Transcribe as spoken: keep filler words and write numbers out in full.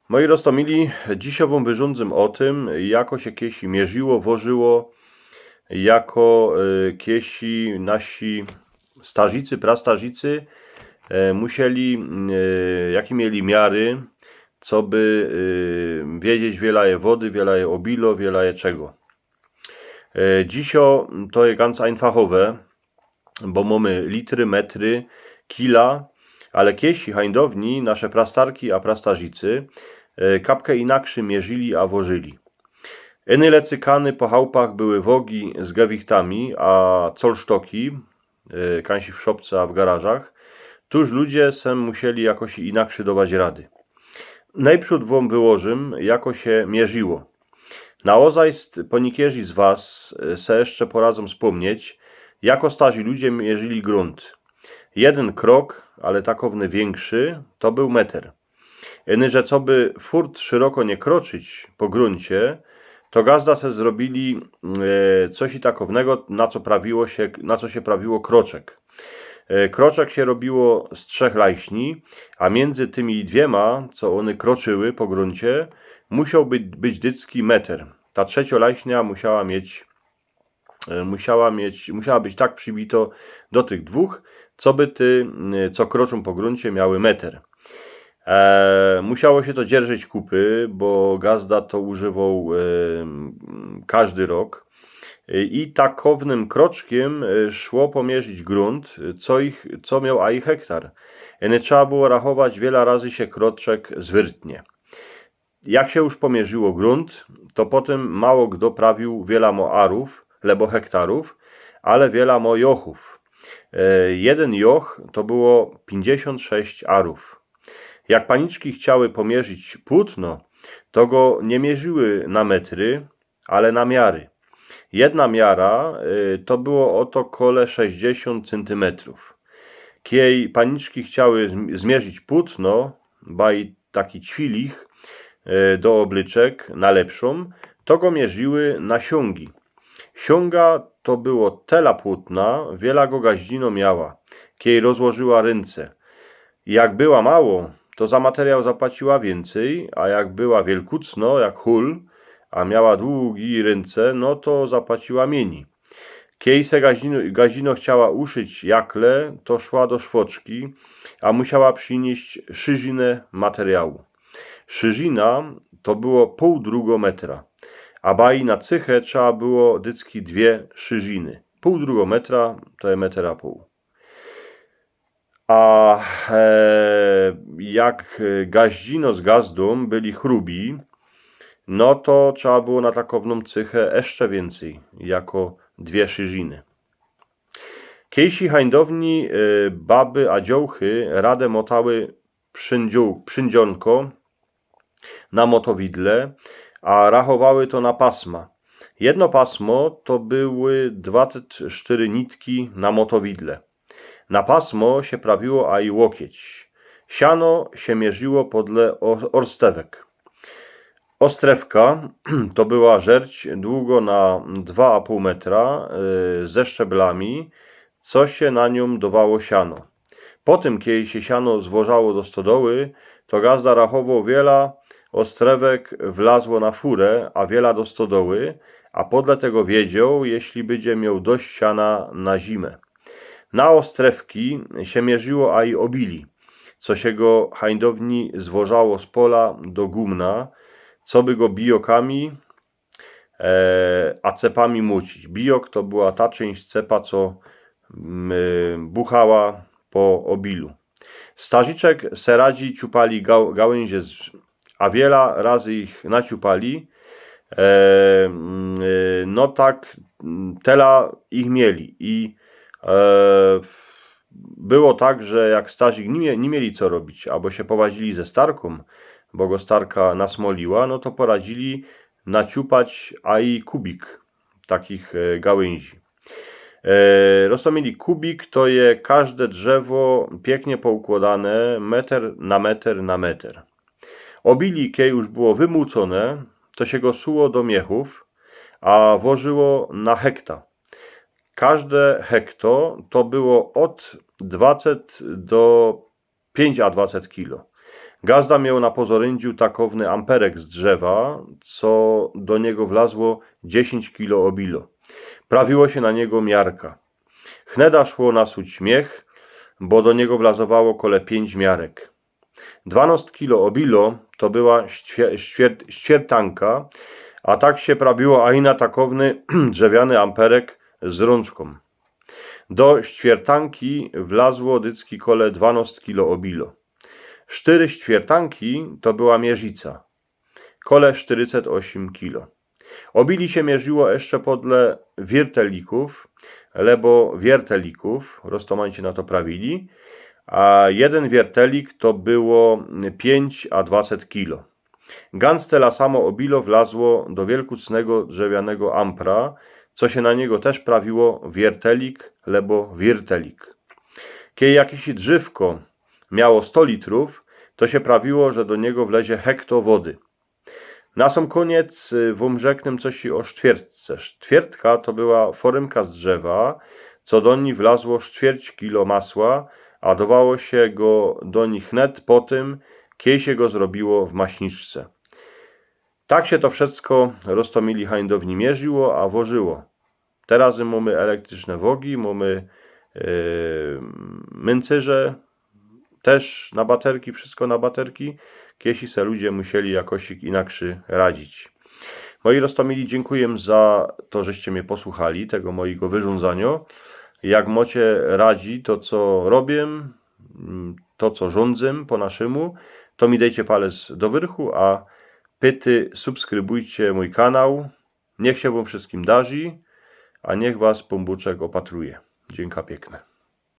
Moi roztōmili, dzisiŏ wōm wyrządzym ô tym, jako sie kiejsi mierziło, wożyło, jako e, kiejsi nasi starzicy, prastarzicy e, musieli, e, jakie mieli miary, coby e, wiedzieć, wiela je wody, wiela je ôbilo, wiela je czego. E, dzisiŏ to je ganz einfachowe, bo mōmy litry, metry, kila, ale kiejsi, hańdowni, nasze prastarki a prastarzicy e, kapke inakszy mierzyli a wożyli. Iny lecykany po chałpach były wogi z gewichtami a colsztoki, e, kańsi w szopce a w garażach. Tuż ludzie se musieli jakoś inakszy dować rady. Nojprzōd wōm wyłożym, jako sie mierziło. Naozajst ponikierzy z was e, se jeszcze poradzōm spōmnieć, jako starzi ludzie mierzyli grunt. Jedyn krok, ale takowny wiynkszi, to bōł meter. Iny, że coby furt szyroko niy kroczyć po gruncie, to gazda se zrobiyli e, coś i takownego, na co prawiło sie, na co sie prawiło kroczek. E, kroczek sie robiło z trzech lajśni, a miyndzy tymi dwiema, co ône kroczyły po gruncie, musioł być, być dycki meter. Ta trzecio lajśnia musiała mieć, e, musiała mieć, musiała być tak przibito do tych dwōch, coby ty, e, co kroczōm po gruncie, miały meter. E, musiało sie to dzierżyć kupy, bo gazda to używoł e, m, kożdy rok. E, I takownym kroczkiym e, szło pomierzić grunt, co ich, co mioł a ich hektar. Iny trzeba było rachować, wiela razy sie kroczek zwyrtnie. Jak sie już pomierziło grunt, to potym mało kto prawiōł wiela mo arōw, lebo hektarōw, ale wiela mo jochōw. E, jedyn joch to było piyńćdziesiōnt sześć arōw. Jak paniczki chciały pomierzić płōtno, to go niy mierziły na metry, ale na miary. Jedna miara e, to było ôto kole sześćdziesiōnt cyntymetrōw. Kiej paniczki chciały zm- zmierzić płōtno, baj taki ćwilich e, do ôblyczek na lepszōm, to go mierziły na siōngi. Siōnga to było tela płōtna, wiela go gaździno miała, kiej rozłożyła rynce. Jak była mało, to za materiał zapłaciła wiyncyj, a jak była wielkucno, jak hul, a miała dugi rynce, no to zapłaciła miyni. Kiej se gaździno, gaździno chciała uszyć jakle, to szła do szwoczki, a musiała prziniyść szyrzynã materiału. Szyrzina to było pōł drugo metra, a baj na cychã trzeba było dycki dwie szyrziny. Pōł drugo metra to je meter a pōł. A e, jak e, gaździno z gazdōm byli chrubi, no to trzeba było na takowną cychę jeszcze wiyncyj jako dwie szyrziny. Kiejsi hańdowni e, baby a dziołchy rade motały przińdziō- przińdzionko na motowidle, a rachowały to na pasma. Jedno pasmo to były dwaceść sztyry nitki na motowidle. Na pasmo sie prawiło a i łokieć. Siano sie mierziło podle or- orstewek. Ostrewka to była żerć długo na dwa a pōł metra e, ze szczeblami, co sie na niōm dowało siano. Potym, kiej sie siano zwożało do stodoły, to gazda rachowoł, wiela ostrewek wlazło na furę, a wiela do stodoły, a podle tego wiedzioł, jeśli bydzie mioł dość siana na zimã. Na ostrewki sie mierziło a i ôbili, co sie go hańdowni zwożało z pola do gumna, coby go bijokami e, a cepami młocić. Bijok to była ta czynść cepa, co mm, buchała po ôbilu. Starziczek se radzi ciupali gał- gałynzie, z- a wiela razy ich naciupali. E, mm, e, no tak, mm, tela ich mieli i e, w- było tak, że jak starzik niy, mie- niy mieli co robić, abo sie powadzili ze starkōm, bo go starka nasmoliła, no to poradzili naciupać a i kubik takich e, gałynzi. E, roztōmili, kubik to je kożde drzewo piyknie poukłodane meter na meter na meter. Ôbili, kiej już było wymłōcōne, to sie go suło do miechōw, a wożyło na hekta. Kożde hekto to było ôd dwaceść do piyńć a dwaceść kilo. Gazda mioł na pozoryndżu takowny amperek z drzewa, co do niego wlazło dziesiyńć kilo ôbilo. Prawiło sie na niego miarka. Hneda szło nasuć miech, bo do niego wlazowało kole piyńć miarek. Dwanŏst kilo ôbilo to była ściwie- ściwiert- ściwiertanka, a tak sie prawiło aj na takowny drzewiany amperek z rōnczkōm. Do ściwiertanki wlazło dycki kole dwanŏst kilo ôbilo. Sztyry ściwiertanki to była mierzica. Kole sztyryset ôziym kilo. Ôbili sie mierziło jeszcze podle wiertelikōw, lebo wiertelikōw, Rostomańcie na to prawili, a jedyn wiertelik to było piyńć a dwaset kilo. Gans tela samo ôbilo wlazło do wielkucnego drzewianego ampra, co sie na niego tyż prawiło wiertelik lebo wiertelik. Kej jakeś drzewko miało sto litrōw, to sie prawiło, że do niego wlezie hekto wody. Na sōm kōniec wōm rzeknę coś ô sztwiertce. Sztwiertka to była forymka z drzewa, co do nij wlazło sztwierć kilo masła, a dowało sie go do nij hnet po tym, kej sie go zrobiło w maśniczce. Tak sie to wszysko Rostomili hańdowni mierziło a wożyło. Teroz mōmy elektryczne wogi, mōmy yy, myncyrze, tyż na baterki, wszysko na baterki. Kej se ludzie musieli jakosik inakszy radzić. Moji Rostomili, dziynkuję za to, żeście mie posłuchali tego mojigo wyrzōndzaniŏ. Jak mocie radzi to, co robię, mm, to, co rządzę po naszymu, to mi dejcie palec do wyrchu, a pyty subskrybujcie mōj kanał. Niech sie wōm wszyskim darzi, a niech was Pōnbōczek ôpatruje. Dziynka piykne.